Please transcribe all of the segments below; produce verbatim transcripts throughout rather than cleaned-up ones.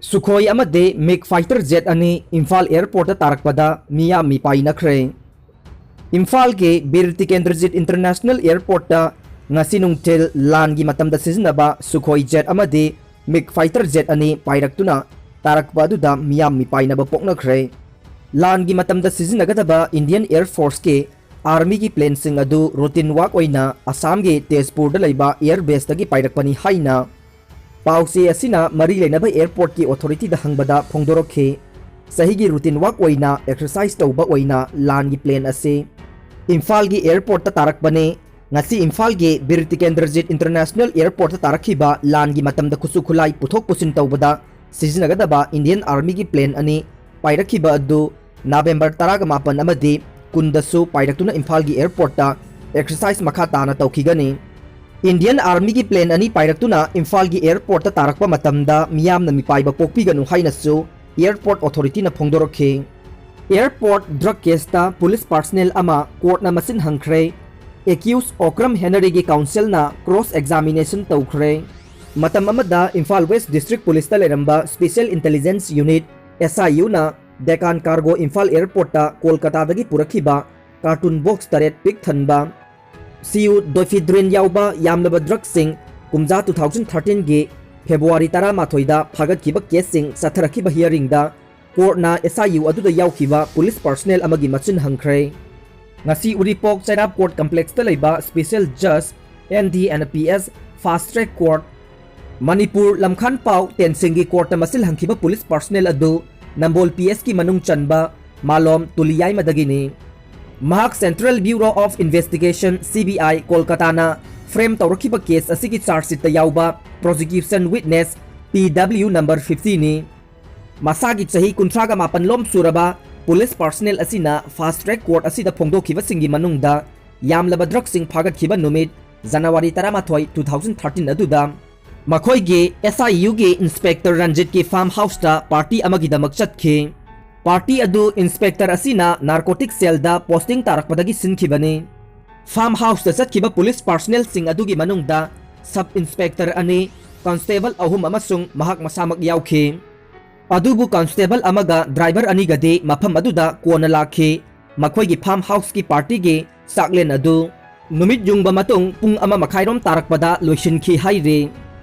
ꯁꯨꯈꯣꯏ ꯑꯃꯗꯤ ꯃꯤꯒ fighter Z ꯑꯅꯤ ꯏꯝꯐꯥꯜ ꯑꯦꯌꯔꯄꯣꯔꯠꯇ ꯇꯥꯔꯛꯄꯗ ꯃꯤꯌꯥꯝ ꯃꯤꯄꯥꯏꯅꯈ꯭ꯔꯦ꯫ ꯏꯝꯐꯥꯜꯒꯤ ꯕꯤꯔ ꯇꯤꯀꯦꯟꯗ꯭ꯔꯖꯤꯠ ꯏꯟꯇꯔꯅꯦꯁꯅꯦꯜ ꯑꯦꯌꯔꯄꯣꯔꯠꯇ ꯉꯁꯤ ꯅꯨꯡꯊꯤꯜ ꯂꯥꯟꯒꯤ ꯃꯇꯝꯗ ꯁꯤꯖꯤꯟꯅꯕ ꯁꯨꯈꯣꯏ ꯖꯦꯠ ꯑꯃꯗꯤ ꯃꯤꯒ ꯐꯥꯏꯇꯔ ꯖꯦꯠ ꯑꯅꯤ ꯄꯥꯏꯔꯛꯇꯨꯅ ꯇꯥꯔꯛꯄ ꯑꯗꯨꯗ ꯃꯤꯌꯥꯝ ꯃꯤꯄꯥꯏꯅꯕ ꯄꯣꯛꯅꯈ꯭ꯔꯦ꯫ ꯂꯥꯟꯒꯤ ꯃꯇꯝꯗ ꯁꯤꯖꯤꯟꯅꯒꯗꯕ ꯏꯟꯗꯤꯌꯟ ꯑꯦꯌꯔ ꯐꯣꯔꯁꯀꯤ ꯑꯥꯔꯃꯤꯒꯤ ꯄ꯭ꯂꯦꯟꯁꯤꯡ ꯑꯗꯨ ꯔꯨꯇꯤꯟ ꯋꯥꯛ ꯑꯣꯏꯅ ꯑꯁꯥꯝꯒꯤ ꯇꯦꯖꯄꯨꯔꯗ ꯂꯩꯕ ꯑꯦꯌꯔ ꯕꯦꯁꯇꯒꯤ ꯄꯥꯏꯔꯛꯄꯅꯤ ꯍꯥꯏꯅ ꯄꯥꯎꯆꯦ ꯑꯁꯤꯅ ꯃꯔꯤ ꯂꯩꯅꯕ ꯑꯦꯌꯔꯄꯣꯔꯠꯀꯤ ꯑꯣꯊꯣꯔꯤꯇꯤꯗ ꯍꯪꯕꯗ ꯐꯣꯡꯗꯣꯔꯛꯈꯤ꯫ ꯆꯍꯤꯒꯤ ꯔꯨꯇꯤꯟ ꯋꯥꯛ ꯑꯣꯏꯅ ꯑꯦꯛꯁꯔꯁꯥꯏꯁ ꯇꯧꯕ ꯑꯣꯏꯅ ꯂꯥꯟꯒꯤ ꯄ꯭ꯂꯦꯟ ꯑꯁꯤ ꯏꯝꯐꯥꯜꯒꯤ ꯑꯦꯌꯔꯄꯣꯔꯠꯇ ꯇꯥꯔꯛꯄꯅꯤ꯫ ꯉꯁꯤ ꯏꯝꯐꯥꯜꯒꯤ ꯕꯤꯔ ꯇꯤꯀꯦꯟꯗ꯭ꯔꯖꯤꯠ ꯏꯟꯇꯔꯅꯦꯁꯅꯦꯜ ꯑꯦꯌꯔꯄꯣꯔꯠꯇ ꯇꯥꯔꯛꯈꯤꯕ ꯂꯥꯟꯒꯤ ꯃꯇꯝꯗ ꯈꯨꯠꯁꯨ ꯈꯨꯠꯂꯥꯏ ꯄꯨꯊꯣꯛ ꯄꯨꯁꯤꯟ ꯇꯧꯕꯗ ꯁꯤꯖꯤꯟꯅꯒꯗꯕ ꯏꯟꯗꯤꯌꯟ ꯑꯥꯔꯃꯤꯒꯤ ꯄ꯭ꯂꯦꯟ ꯑꯅꯤ ꯄꯥꯏꯔꯛꯈꯤꯕ ꯑꯗꯨ ꯅꯕꯦꯝꯕꯔ ꯇꯔꯥꯒ ꯃꯥꯄꯟ ꯑꯃꯗꯤ ꯀꯨꯟꯗꯁꯨ ꯄꯥꯏꯔꯛꯇꯨꯅ ꯏꯝꯐꯥꯜꯒꯤ ꯑꯦꯌꯔꯄꯣꯔꯠꯇ ꯑꯦꯛꯁꯔꯁꯥꯏꯁ ꯃꯈꯥ ꯇꯥꯅ ꯇꯧꯈꯤꯒꯅꯤ꯫ ꯏꯟꯗꯤꯌꯟ ꯑꯥꯔꯃꯤꯒꯤ ꯄ꯭ꯂꯦꯟ ꯑꯅꯤ ꯄꯥꯏꯔꯛꯇꯨꯅ ꯏꯝꯐꯥꯜꯒꯤ ꯑꯦꯌꯔꯄꯣꯔꯠꯇ ꯇꯥꯔꯛꯄ ꯃꯇꯝꯗ ꯃꯤꯌꯥꯝꯅ ꯃꯤꯄꯥꯏꯕ ꯄꯣꯛꯄꯤꯒꯅꯨ ꯍꯥꯏꯅꯁꯨ ꯑꯦꯌꯔꯄꯣꯔꯠ ꯑꯣꯊꯣꯔꯤꯇꯤꯅ ꯐꯣꯡꯗꯣꯔꯛꯈꯤ꯫ ꯑꯦꯌꯔꯄꯣꯔꯠ ꯗ꯭ꯔꯒ ꯀꯦꯁꯇ ꯄꯨꯂꯤꯁ ꯄꯥꯔꯁꯅꯦꯜ ꯑꯃ ꯀꯣꯔꯠꯅ ꯃꯁꯤꯟ ꯍꯪꯈ꯭ꯔꯦ꯫ ꯑꯦꯀ꯭ꯌꯨꯁ ꯑꯣꯀ꯭ꯔꯝ ꯍꯦꯅꯔꯤꯒꯤ ꯀꯥꯎꯟꯁꯤꯜꯅ ꯀ꯭ꯔꯣꯁ ꯑꯦꯛꯖꯥꯃꯤꯅꯦꯁꯟ ꯇꯧꯈ꯭ꯔꯦ꯫ ꯃꯇꯝ ꯑꯃꯗ ꯏꯝꯐꯥꯜ ꯋꯦꯁ ꯗꯤꯁꯇ꯭ꯔꯤꯛ ꯄꯨꯂꯤꯁꯇ ꯂꯩꯔꯝꯕ ꯁ꯭ꯄꯦꯁꯤꯌꯦꯜ ꯏꯟꯇꯦꯂꯤꯖꯦꯟꯁ ꯌꯨꯅꯤꯠ, ꯑꯦꯁ ꯑꯥꯏ ꯌꯨꯅ ꯗꯦꯀꯥꯟ ꯀꯥꯔꯒꯣ ꯏꯝꯐꯥꯜ ꯑꯦꯌꯔꯄꯣꯔꯠꯇ ꯀꯣꯜꯀꯇꯥꯗꯒꯤ ꯄꯨꯔꯛꯈꯤꯕ ꯀꯥꯔꯇꯨꯟ ꯕꯣꯛꯁ ꯇꯔꯦꯠ ꯄꯤꯛ ꯊꯟꯕ ꯁꯤꯌꯨꯗꯣꯏꯐꯤꯗ꯭ꯔꯤꯟ ꯌꯥꯎꯕ ꯌꯥꯝꯂꯕ ꯗ꯭ꯔꯒꯁꯤꯡ ꯀꯨꯝꯖꯥ two thousand thirteen ꯒꯤ ꯐꯦꯕ꯭ꯔꯨꯋꯥꯔꯤ ꯇꯔꯥꯃꯥꯊꯣꯏꯗ ꯐꯥꯒꯠꯈꯤꯕ ꯀꯦꯁꯁꯤꯡ ꯆꯠꯊꯔꯛꯈꯤꯕ ꯍꯤꯌꯥꯔꯤꯡꯗ ꯀꯣꯔꯠꯅ ꯑꯦꯁ ꯑꯥꯏ ꯌꯨ ꯑꯗꯨꯗ ꯌꯥꯎꯈꯤꯕ ꯄꯨꯂꯤꯁ ꯄꯥꯔꯁꯅꯦꯜ ꯑꯃꯒꯤ ꯃꯆꯤꯟ ꯍꯪꯈ꯭ꯔꯦ꯫ ꯉꯁꯤ ꯎꯔꯤꯄꯣꯛ ꯆꯩꯔꯥꯞ ꯀꯣꯔꯠ ꯀꯝꯄ꯭ꯂꯦꯛꯁꯇ ꯂꯩꯕ ꯁ꯭ꯄꯦꯁꯤꯌꯦꯜ ꯖꯖ N D N P S fast track court Manipur ꯂꯝꯈꯥꯟ ꯄꯥꯎ ꯇꯦꯟꯁꯤꯡꯒꯤ ꯀꯣꯔꯠꯇ ꯃꯁꯤꯜ ꯍꯪꯈꯤꯕ ꯄꯨꯂꯤꯁ ꯄꯥꯔꯁꯅꯦꯜ ꯑꯗꯨ ꯅꯝꯕꯣꯜ ꯄꯤ ꯑꯦꯁꯀꯤ ꯃꯅꯨꯡ ꯆꯟꯕ ꯃꯥꯂꯣꯝ ꯇꯨꯂꯤꯌꯥꯏꯃꯗꯒꯤꯅꯤ꯫ ꯃꯍꯥꯛ central bureau of investigation, C B I, ꯀꯣꯜꯀꯇꯥꯅ ꯐ꯭ꯔꯦꯝ ꯇꯧꯔꯛꯈꯤꯕ ꯀꯦꯁ ꯑꯁꯤꯒꯤ ꯆꯥꯔꯖ ꯁꯤꯠꯇ ꯌꯥꯎꯕ ꯄ꯭ꯔꯣꯁꯤꯀ꯭ꯌꯨꯁꯟ ꯋꯤꯠꯅꯦꯁ, ꯄꯤ ꯗꯕ꯭ꯂꯤꯌꯨ ꯅꯝꯕꯔ ꯐꯤꯐꯇꯤꯅꯤ꯫ ꯃꯁꯥꯒꯤ ꯆꯍꯤ ꯀꯨꯟꯊ꯭ꯔꯥꯒ ꯃꯥꯄꯟ ꯂꯣꯝ ꯁꯨꯔꯕ ꯄꯨꯂꯤꯁ ꯄꯥꯔꯁꯅꯦꯜ ꯑꯁꯤꯅ ꯐꯥꯁ ꯇ꯭ꯔꯦꯛ ꯀꯣꯔꯠ ꯑꯁꯤꯗ ꯐꯣꯡꯗꯣꯛꯈꯤꯕꯁꯤꯡꯒꯤ ꯃꯅꯨꯡꯗ ꯌꯥꯝꯂꯕ ꯗ꯭ꯔꯒꯁꯤꯡ ꯐꯥꯒꯠꯈꯤꯕ ꯅꯨꯃꯤꯠ ꯖꯅꯋꯥꯔꯤ ꯇꯔꯥꯃꯥꯊꯣꯏ, two thousand thirteen ꯑꯗꯨꯗ ꯃꯈꯣꯏꯒꯤ ꯑꯦꯁ ꯑꯥꯏ ꯌꯨꯒꯤ ꯏꯟꯁꯄꯦꯛꯇꯔ ꯔꯟꯖꯤꯠꯀꯤ ꯐꯥꯔꯝ ꯍꯥꯎꯁꯇ ꯄꯥꯔꯇꯤ ꯑꯃꯒꯤꯗꯃꯛ ꯆꯠꯈꯤ꯫ ꯄꯥꯔꯇꯤ ꯑꯗꯨ ꯏꯟꯁꯄꯦꯛꯇꯔ ꯑꯁꯤꯅ ꯅꯥꯔꯀꯣꯇꯤꯛ ꯁꯦꯜꯗ ꯄꯣꯁꯇꯤꯡ ꯇꯥꯔꯛꯄꯗꯒꯤ ꯁꯤꯟꯈꯤꯕꯅꯤ꯫ ꯐꯥꯔꯝ ꯍꯥꯎꯁꯇ ꯆꯠꯈꯤꯕ ꯄꯨꯂꯤꯁ ꯄꯥꯔꯁꯅꯦꯜꯁꯤꯡ ꯑꯗꯨꯒꯤ ꯃꯅꯨꯡꯗ ꯁꯕ ꯏꯟꯁꯄꯦꯛꯇꯔ ꯑꯅꯤ, ꯀꯟꯁꯇꯦꯕꯜ ꯑꯍꯨꯝ ꯑꯃꯁꯨꯡ ꯃꯍꯥꯛ ꯃꯁꯥꯃꯛ ꯌꯥꯎꯈꯤ꯫ ꯑꯗꯨꯕꯨ constable ꯑꯃꯒ driver ꯑꯅꯤꯒꯗꯤ ꯃꯐꯝ ꯑꯗꯨꯗ ꯀꯣꯟꯅ ꯂꯥꯛꯈꯤ꯫ ꯃꯈꯣꯏꯒꯤ farm houseꯀꯤ partyꯒꯤ ꯆꯥꯛꯂꯦꯟ ꯑꯗꯨ ꯅꯨꯃꯤꯠ ꯌꯨꯡꯕ ꯃꯇꯨꯡ ꯄꯨꯡ ꯑꯃ ꯃꯈꯥꯏꯔꯣꯝ ꯇꯥꯔꯛꯄꯗ ꯂꯣꯏꯁꯤꯟꯈꯤ ꯍꯥꯏꯔꯤ꯫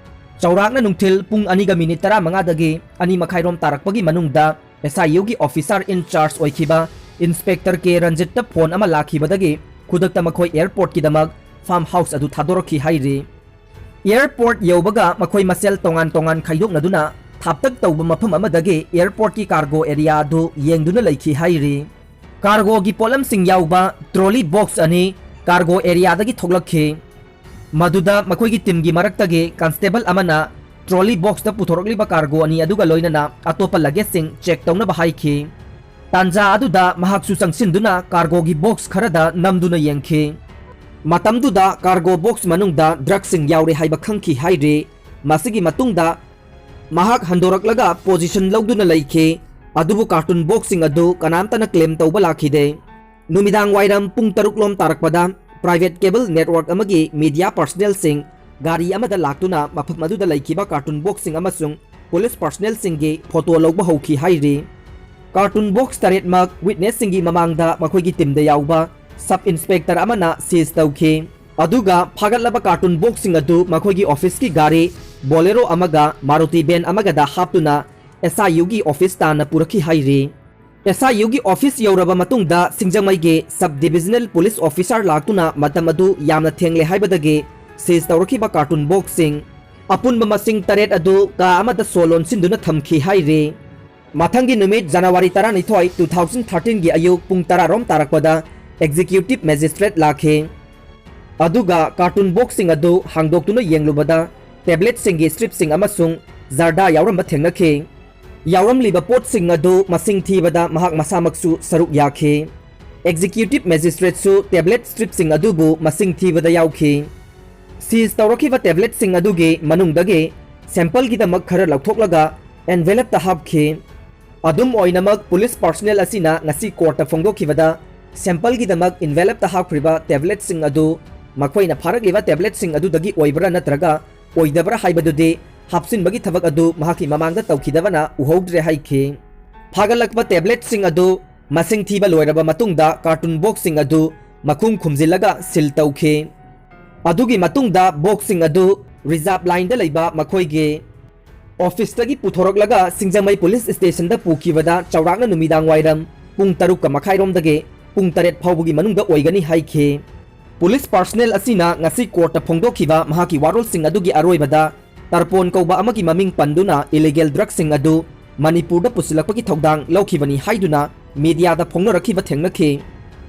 ꯆꯥꯎꯔꯥꯛꯅ ꯅꯨꯡꯊꯤꯜ ꯄꯨꯡ ꯑꯅꯤꯒ minute ꯇꯔꯥꯃꯉꯥꯗꯒꯤ ꯑꯅꯤ ꯃꯈꯥꯏꯔꯣꯝ ꯇꯥꯔꯛꯄꯒꯤ ꯃꯅꯨꯡꯗ SIUꯒꯤ officer in charge ꯑꯣꯏꯈꯤꯕ Inspector K ꯔꯟꯖꯤꯠꯇ phone ꯑꯃ ꯂꯥꯛꯈꯤꯕꯗꯒꯤ ꯈꯨꯗꯛꯇ ꯃꯈꯣꯏ airportꯀꯤꯗꯃꯛ farm house ꯑꯗꯨ ꯊꯥꯗꯣꯔꯛꯈꯤ ꯍꯥꯏꯔꯤ꯫ Airport ꯌꯧꯕꯒ ꯃꯈꯣꯏ ꯃꯁꯦꯜ ꯇꯣꯉꯥꯟ ꯇꯣꯉꯥꯟ ꯈꯥꯏꯗꯣꯛꯅꯗꯨꯅ ꯊꯥꯞꯇꯛ ꯇꯧꯕ ꯃꯐꯝ ꯑꯃꯗꯒꯤ airportꯀꯤ cargo area ꯑꯗꯨ ꯌꯦꯡꯗꯨꯅ ꯂꯩꯈꯤ ꯍꯥꯏꯔꯤ꯫ Cargoꯒꯤ ꯄꯣꯠꯂꯝꯁꯤꯡ ꯌꯥꯎꯕ trolley box ꯑꯅꯤ cargo areaꯗꯒꯤ ꯊꯣꯛꯂꯛꯈꯤ꯫ ꯃꯗꯨꯗ ꯃꯈꯣꯏꯒꯤ teamꯒꯤ ꯃꯔꯛꯇꯒꯤ constable ꯑꯃꯅ trolley boxꯇ ꯄꯨꯊꯣꯔꯛꯂꯤꯕ cargo ꯑꯅꯤ ꯑꯗꯨꯒ ꯂꯣꯏꯅꯅ ꯑꯇꯣꯞꯄ luggageꯁꯤꯡ check ꯇꯧꯅꯕ ꯍꯥꯏꯈꯤ꯫ ꯇꯥꯟꯖꯥ ꯑꯗꯨꯗ ꯃꯍꯥꯛꯁꯨ ꯆꯪꯁꯤꯟꯗꯨꯅ cargoꯒꯤ box ꯈꯔꯗ ꯅꯝꯗꯨꯅ ꯌꯦꯡꯈꯤ꯫ ꯃꯇꯝꯗꯨꯗ cargo box ꯃꯅꯨꯡꯗ drugꯁꯤꯡ ꯌꯥꯎꯔꯦ ꯍꯥꯏꯕ ꯈꯪꯈꯤ ꯍꯥꯏꯔꯤ꯫ ꯃꯁꯤꯒꯤ ꯃꯇꯨꯡꯗ ꯃꯍꯥꯛ ꯍꯟꯗꯣꯔꯛꯂꯒ position ꯂꯧꯗꯨꯅ ꯂꯩꯈꯤ꯫ ꯑꯗꯨꯕꯨ carton boxꯁꯤꯡ ꯑꯗꯨ ꯀꯅꯥꯝꯇꯅ claim ꯇꯧꯕ ꯂꯥꯛꯈꯤꯗꯦ꯫ ꯅꯨꯃꯤꯗꯥꯡ ꯋꯥꯏꯔꯝ ꯄꯨꯡ ꯇꯔꯨꯛ ꯂꯣꯝ ꯇꯥꯔꯛꯄꯗ private cable network ꯑꯃꯒꯤ media personnelꯁꯤꯡ ꯒꯥꯔꯤ ꯑꯃꯗ ꯂꯥꯛꯇꯨꯅ ꯃꯐꯝ ꯑꯗꯨꯗ ꯂꯩꯈꯤꯕ carton boxꯁꯤꯡ ꯑꯃꯁꯨꯡ police personnelꯁꯤꯡꯒꯤ photo ꯂꯧꯕ ꯍꯧꯈꯤ ꯍꯥꯏꯔꯤ꯫ Carton box ꯇꯔꯦꯠꯃꯛ witnessꯁꯤꯡꯒꯤ ꯃꯃꯥꯡꯗ ꯃꯈꯣꯏꯒꯤ teamꯗ ꯌꯥꯎꯕ sub inspector ꯑꯃꯅ seize ꯇꯧꯈꯤ꯫ ꯑꯗꯨꯒ ꯐꯥꯒꯠꯂꯕ carton boxꯁꯤꯡ ꯑꯗꯨ ꯃꯈꯣꯏꯒꯤ officeꯀꯤ ꯒꯥꯔꯤ Bolero ꯑꯃꯒ Maruti van ꯑꯃꯒꯗ ꯍꯥꯞꯇꯨꯅ SIUꯒꯤ office ꯇꯥꯟꯅ ꯄꯨꯔꯛꯈꯤ ꯍꯥꯏꯔꯤ꯫ SIUꯒꯤ office ꯌꯧꯔꯕ ꯃꯇꯨꯡꯗ ꯁꯤꯡꯖꯃꯩꯒꯤ sub divisional police officer ꯂꯥꯛꯇꯨꯅ ꯃꯇꯝ ꯑꯗꯨ ꯌꯥꯝꯅ ꯊꯦꯡꯂꯦ ꯍꯥꯏꯕꯗꯒꯤ seize ꯇꯧꯔꯛꯈꯤꯕ carton boxꯁꯤꯡ ꯑꯄꯨꯟꯕ ꯃꯁꯤꯡ ꯇꯔꯦꯠ ꯑꯗꯨ ꯀꯥ ꯑꯃꯗ ꯁꯣ ꯂꯣꯟꯁꯤꯟꯗꯨꯅ ꯊꯝꯈꯤ ꯍꯥꯏꯔꯤ꯫ ꯃꯊꯪꯒꯤ ꯅꯨꯃꯤꯠ January ꯇꯔꯥꯅꯤꯊꯣꯏ, two thousand thirteenꯒꯤ ꯑꯌꯨꯛ ꯄꯨꯡ ꯇꯔꯥ ꯔꯣꯝ ꯇꯥꯔꯛꯄꯗ executive magistrate ꯂꯥꯛꯈꯤ꯫ ꯑꯗꯨꯒ carton boxꯁꯤꯡ ꯑꯗꯨ ꯍꯥꯡꯗꯣꯛꯇꯨꯅ ꯌꯦꯡꯂꯨꯕꯗ tabletꯁꯤꯡꯒꯤ stripꯁꯤꯡ ꯑꯃꯁꯨꯡ Zarda ꯌꯥꯎꯔꯝꯕ ꯊꯦꯡꯅꯈꯤ꯫ ꯌꯥꯎꯔꯝꯂꯤꯕ ꯄꯣꯠꯁꯤꯡ ꯑꯗꯨ ꯃꯁꯤꯡ ꯊꯤꯕꯗ ꯃꯍꯥꯛ ꯃꯁꯥꯃꯛꯁꯨ ꯁꯔꯨꯛ ꯌꯥꯈꯤ꯫ Executive magistrateꯁꯨ tablet stripꯁꯤꯡ ꯑꯗꯨꯕꯨ ꯃꯁꯤꯡ ꯊꯤꯕꯗ ꯌꯥꯎꯈꯤ꯫ Seize ꯇꯧꯔꯛꯈꯤꯕ tabletꯁꯤꯡ ꯑꯗꯨꯒꯤ ꯃꯅꯨꯡꯗꯒꯤ sampleꯒꯤꯗꯃꯛ ꯈꯔ ꯂꯧꯊꯣꯛꯂꯒ envelopeꯇ ꯍꯥꯞꯈꯤ꯫ ꯑꯗꯨꯝ ꯑꯣꯏꯅꯃꯛ, police personnel ꯑꯁꯤꯅ ꯉꯁꯤ courtꯇ ꯐꯣꯡꯗꯣꯛꯈꯤꯕꯗ, sampleꯒꯤꯗꯃꯛ envelopeꯇ ꯍꯥꯞꯈ꯭ꯔꯤꯕ tabletꯁꯤꯡ ꯑꯗꯨ ꯃꯈꯣꯏꯅ ꯐꯥꯔꯛꯂꯤꯕ tabletꯁꯤꯡ ꯑꯗꯨꯗꯒꯤ ꯑꯣꯏꯕ꯭ꯔꯥ ꯅꯠꯇ꯭ꯔꯒ ꯑꯣꯏꯗꯕ꯭ꯔꯥ ꯍꯥꯏꯕꯗꯨꯗꯤ ꯍꯥꯞꯆꯤꯟꯕꯒꯤ ꯊꯕꯛ ꯑꯗꯨ ꯃꯍꯥꯛꯀꯤ ꯃꯃꯥꯡꯗ ꯇꯧꯈꯤꯗꯕꯅ ꯎꯍꯧꯗ꯭ꯔꯦ ꯍꯥꯏꯈꯤ꯫ ꯐꯥꯒꯠꯂꯛꯄ ꯇꯦꯕ꯭ꯂꯦꯠꯁꯤꯡ ꯑꯗꯨ ꯃꯁꯤꯡ ꯊꯤꯕ ꯂꯣꯏꯔꯕ ꯃꯇꯨꯡꯗ ꯀꯥꯔꯇꯨꯟ ꯕꯣꯛꯁꯁꯤꯡ ꯑꯗꯨ ꯃꯈꯨꯝ ꯈꯨꯝꯖꯤꯜꯂꯒ ꯁꯤꯜ ꯇꯧꯈꯤ꯫ ꯑꯗꯨꯒꯤ ꯃꯇꯨꯡꯗ ꯕꯣꯛꯁꯁꯤꯡ ꯑꯗꯨ ꯔꯤꯖꯥꯔꯚ ꯂꯥꯏꯟꯗ ꯂꯩꯕ ꯃꯈꯣꯏꯒꯤ ꯑꯣꯐꯤꯁꯇꯒꯤ ꯄꯨꯊꯣꯔꯛꯂꯒ ꯁꯤꯡꯖꯃꯩ ꯄꯨꯂꯤꯁ ꯁ꯭ꯇꯦꯁꯟꯗ ꯄꯨꯈꯤꯕꯗ ꯆꯥꯎꯔꯥꯛꯅ ꯅꯨꯃꯤꯗꯥꯡ ꯋꯥꯏꯔꯝ ꯄꯨꯡ ꯇꯔꯨꯛꯀ ꯃꯈꯥꯏꯔꯣꯝꯗꯒꯤ ꯄꯨꯡ ꯇꯔꯦꯠ ꯐꯥꯎꯕꯒꯤ ꯃꯅꯨꯡꯗ ꯑꯣꯏꯒꯅꯤ ꯍꯥꯏꯈꯤ꯫ ꯄꯨꯂꯤꯁ ꯄꯥꯔꯁꯅꯦꯜ ꯑꯁꯤꯅ ꯉꯁꯤ ꯀꯣꯔꯠꯇ ꯐꯣꯡꯗꯣꯛꯈꯤꯕ ꯃꯍꯥꯛꯀꯤ ꯋꯥꯔꯣꯜꯁꯤꯡ ꯑꯗꯨꯒꯤ ꯑꯔꯣꯏꯕꯗ ꯇꯔꯄꯣꯟ ꯀꯧꯕ ꯑꯃꯒꯤ ꯃꯃꯤꯡ ꯄꯟꯗꯨꯅ ꯏꯂꯤꯒꯦꯜ ꯗ꯭ꯔꯒꯁꯤꯡ ꯑꯗꯨ ꯃꯅꯤꯄꯨꯔꯗ ꯄꯨꯁꯤꯜꯂꯛꯄꯒꯤ ꯊꯧꯗꯥꯡ ꯂꯧꯈꯤꯕꯅꯤ ꯍꯥꯏꯗꯨꯅ ꯃꯤꯗꯤꯌꯥꯗ ꯐꯣꯡꯅꯔꯛꯈꯤꯕ ꯊꯦꯡꯅꯈꯤ꯫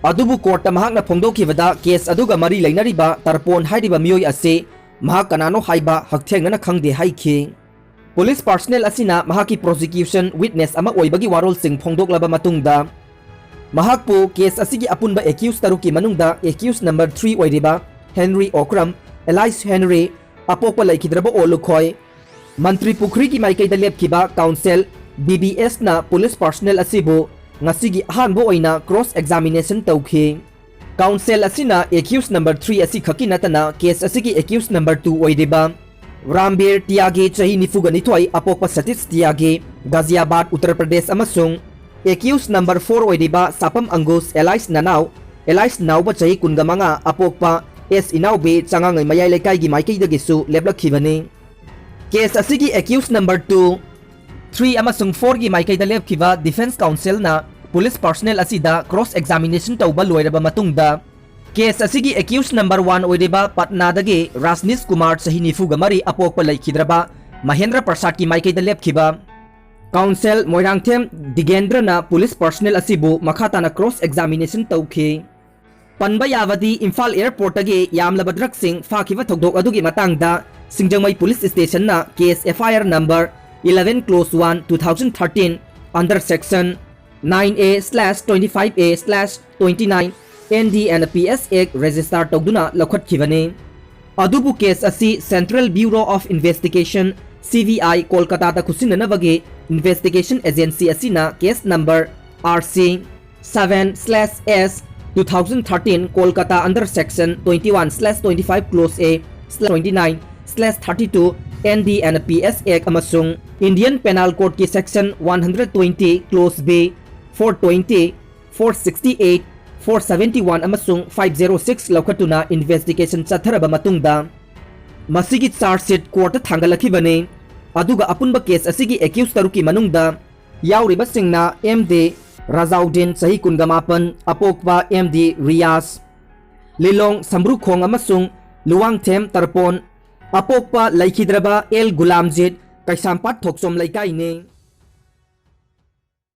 ꯑꯗꯨꯕꯨ ꯀꯣꯔꯠꯇ ꯃꯍꯥꯛꯅ ꯐꯣꯡꯗꯣꯛꯈꯤꯕꯗ ꯀꯦꯁ ꯑꯗꯨꯒ ꯃꯔꯤ ꯂꯩꯅꯔꯤꯕ ꯇꯔꯄꯣꯟ ꯍꯥꯏꯔꯤꯕ ꯃꯤꯑꯣꯏ ꯑꯁꯤ ꯃꯍꯥꯛ ꯀꯅꯥꯅꯣ ꯍꯥꯏꯕ ꯍꯛꯊꯦꯡꯅꯅ ꯈꯪꯗꯦ ꯍꯥꯏꯈꯤ꯫ ꯄꯨꯂꯤꯁ ꯄꯥꯔꯁꯅꯦꯜ ꯑꯁꯤꯅ ꯃꯍꯥꯛꯀꯤ ꯄ꯭ꯔꯣꯁꯤꯀ꯭ꯌꯨꯁꯟ ꯋꯤꯠꯅꯦꯁ ꯑꯃ ꯑꯣꯏꯕꯒꯤ ꯋꯥꯔꯣꯜꯁꯤꯡ ꯐꯣꯡꯗꯣꯛꯂꯕ ꯃꯇꯨꯡꯗ, ꯃꯍꯥꯛꯄꯨ ꯀꯦꯁ ꯑꯁꯤꯒꯤ ꯑꯄꯨꯟꯕ ꯑꯦꯀ꯭ꯌꯨꯁ ꯇꯔꯨꯛꯀꯤ ꯃꯅꯨꯡꯗ ꯑꯦꯀ꯭ꯌꯨꯁ ꯅꯝꯕꯔ ꯊ꯭ꯔꯤ ꯑꯣꯏꯔꯤꯕ ꯍꯦꯟꯔꯤ ꯑꯣꯀ꯭ꯔꯝ, ꯑꯦꯂꯥꯏꯁ ꯍꯦꯟꯔꯤ, ꯑꯄꯣꯛꯄ ꯂꯩꯈꯤꯗ꯭ꯔꯕ ꯑꯣꯂꯨꯈꯣꯏ, ꯃꯟꯇ꯭ꯔꯤ ꯄꯨꯈ꯭ꯔꯤꯒꯤ ꯃꯥꯏꯀꯩꯗ ꯂꯦꯞꯈꯤꯕ ꯀꯥꯎꯟꯁꯦꯜ ꯕꯤ ꯕꯤ ꯑꯦꯁꯅ ꯄꯨꯂꯤꯁ ꯄꯥꯔꯁꯅꯦꯜ ꯑꯁꯤꯕꯨ ꯉꯁꯤꯒꯤ ꯑꯍꯥꯟꯕ ꯑꯣꯏꯅ ꯀ꯭ꯔꯣꯁ ꯑꯦꯛꯖꯥꯃꯤꯅꯦꯁꯟ ꯇꯧꯈꯤ꯫ ꯀꯥꯎꯟꯁꯦꯜ ꯑꯁꯤꯅ ꯑꯦꯀ꯭ꯌꯨꯁ ꯅꯝꯕꯔ ꯊ꯭ꯔꯤ ꯑꯁꯤ ꯈꯛꯀꯤ ꯅꯠꯇꯅ ꯀꯦꯁ ꯑꯁꯤꯒꯤ ꯑꯦꯀ꯭ꯌꯨꯁ ꯅꯝꯕꯔ ꯇꯨ ꯑꯣꯏꯔꯤꯕ ꯔꯥꯝꯕꯤꯔ ꯇꯤꯌꯥꯒꯤ, ꯆꯍꯤ ꯅꯤꯐꯨꯒ ꯅꯤꯊꯣꯏ, ꯑꯄꯣꯛꯄ ꯁꯇꯤꯁ ꯇꯤꯌꯥꯒꯤ, ꯒꯥꯖꯤꯌꯥꯕꯥꯗ, ꯎꯠꯇꯔ ꯄ꯭ꯔꯗꯦꯁ, ꯑꯃꯁꯨꯡ ꯑꯦꯀ꯭ꯌꯨꯁ ꯅꯝꯕꯔ ꯐꯣꯔ ꯑꯣꯏꯔꯤꯕ ꯁꯥꯄꯝ ꯑꯪꯒꯨꯁ, ꯑꯦꯂꯥꯏꯁ ꯅꯅꯥꯎ, ꯑꯦꯂꯥꯏꯁ ꯅꯥꯎꯕ, ꯆꯍꯤ ꯀꯨꯟꯒ ꯃꯉꯥ, ꯑꯄꯣꯛꯄ ꯑꯦꯁ ꯏꯅꯥꯎꯕꯤ, ꯆꯉꯥꯡꯉꯩ ꯃꯌꯥꯏ ꯂꯩꯀꯥꯏꯒꯤ ꯃꯥꯏꯀꯩꯗꯒꯤꯁꯨ ꯂꯦꯞꯂꯛꯈꯤꯕꯅꯤ꯫ ꯀꯦꯁ ꯑꯁꯤꯒꯤ ꯑꯦꯀ꯭ꯌꯨꯁ ꯅꯝꯕꯔ ꯇꯨ, ꯊ꯭ꯔꯤ ꯑꯃꯁꯨꯡ ꯐꯣꯔꯒꯤ ꯃꯥꯏꯀꯩꯗ ꯂꯦꯞꯈꯤꯕ ꯗꯤꯐꯦꯟꯁ ꯀꯥꯎꯟꯁꯤꯜꯅ ꯄꯨꯂꯤꯁ ꯄꯥꯔꯁꯅꯦꯜ ꯑꯁꯤꯗ ꯀ꯭ꯔꯣꯁ ꯑꯦꯛꯖꯥꯃꯤꯅꯦꯁꯟ ꯇꯧꯕ ꯂꯣꯏꯔꯕ ꯃꯇꯨꯡꯗ, ꯀꯦꯁ ꯑꯁꯤꯒꯤ ꯑꯦꯀ꯭ꯌꯨꯁ ꯅꯝꯕꯔ ꯋꯥꯟ ꯑꯣꯏꯔꯤꯕ ꯄꯠꯅꯥꯗꯒꯤ ꯔꯥꯖꯅꯤꯁ ꯀꯨꯃꯥꯔ, ꯆꯍꯤ ꯅꯤꯐꯨꯒ ꯃꯔꯤ, ꯑꯄꯣꯛꯄ ꯂꯩꯈꯤꯗ꯭ꯔꯕ ꯃꯍꯦꯟꯗ꯭ꯔ ꯄ꯭ꯔꯁꯥꯗꯀꯤ ꯃꯥꯏꯀꯩꯗ ꯂꯦꯞꯈꯤꯕ ꯀꯥꯎꯟꯁꯦꯜ ꯃꯣꯏꯔꯥꯡꯊꯦꯝ ꯗꯤꯒꯦꯟꯗ꯭ꯔꯅ ꯄꯨꯂꯤꯁ ꯄꯥꯔꯁꯅꯦꯜ ꯑꯁꯤꯕꯨ ꯃꯈꯥ ꯇꯥꯅ ꯀ꯭ꯔꯣꯁ ꯑꯦꯛꯖꯥꯃꯤꯅꯦꯁꯟ ꯇꯧꯈꯤ꯫ ꯄꯟꯕ ꯌꯥꯕꯗꯤ, ꯏꯝꯐꯥꯜ ꯑꯦꯌꯔꯄꯣꯔꯠꯇꯒꯤ ꯌꯥꯝꯂꯕ ꯗ꯭ꯔꯒꯁꯤꯡ ꯐꯥꯈꯤꯕ ꯊꯧꯗꯣꯛ ꯑꯗꯨꯒꯤ ꯃꯇꯥꯡꯗ ꯁꯤꯡꯖꯃꯩ ꯄꯨꯂꯤꯁ ꯁ꯭ꯇꯦꯁꯟꯅ case F I R number eleven clause one, two thousand thirteen, under section nine A slash twenty-five A slash twenty-nine N D and P S Act register ꯇꯧꯗꯨꯅ ꯂꯧꯈꯠꯈꯤꯕꯅꯤ꯫ ꯑꯗꯨꯕꯨ ꯀꯦꯁ ꯑꯁꯤ Central Bureau of Investigation, C B I, ꯀꯣꯜꯀꯇꯥꯗ ꯈꯨꯠꯁꯤꯟꯅꯅꯕꯒꯤ investigation agency ꯑꯁꯤꯅ ꯀꯦꯁ ꯅꯝꯕꯔ R C seven slash S two thousand thirteen, Kolkata, under section twenty-one slash twenty-five clause A slash twenty-nine slash thirty-two N D N P S Act ꯑꯃꯁꯨꯡ Indian Penal Codeꯀꯤ Section one hundred twenty, Clause B, four twenty, four sixty eight, four seventy one ꯑꯃꯁꯨꯡ five zero six ꯂꯧꯈꯠꯇꯨꯅ investigation ꯆꯠꯊꯔꯕ ꯃꯇꯨꯡꯗ ꯃꯁꯤꯒꯤ charge sheet courtꯇ ꯊꯥꯡꯒꯠꯂꯛꯈꯤꯕꯅꯤ꯫ ꯑꯗꯨꯒ ꯑꯄꯨꯟꯕ case ꯑꯁꯤꯒꯤ accused ꯇꯔꯨꯛꯀꯤ ꯃꯅꯨꯡꯗ ꯌꯥꯎꯔꯤꯕꯁꯤꯡꯅ M D ꯔꯖꯥꯎꯗꯤꯟ, ꯆꯍꯤ ꯀꯨꯟꯒ ꯃꯥꯄꯟ, ꯑꯄꯣꯛꯄ M D ꯔꯤꯌꯥꯖ, ꯂꯤꯂꯣꯡ ꯁꯝꯕ꯭ꯔꯨꯈꯣꯡ ꯑꯃꯁꯨꯡ ꯂꯨꯋꯥꯡꯊꯦꯝ ꯇꯔꯄꯣꯟ, ꯑꯄꯣꯛꯄ ꯂꯩꯈꯤꯗ꯭ꯔꯕ L ꯒꯨꯂꯥꯝꯖꯤꯠ, ꯀꯩꯁꯥꯝꯄꯥꯠ ꯊꯣꯛꯆꯣꯝ ꯂꯩꯀꯥꯏꯅꯤ꯫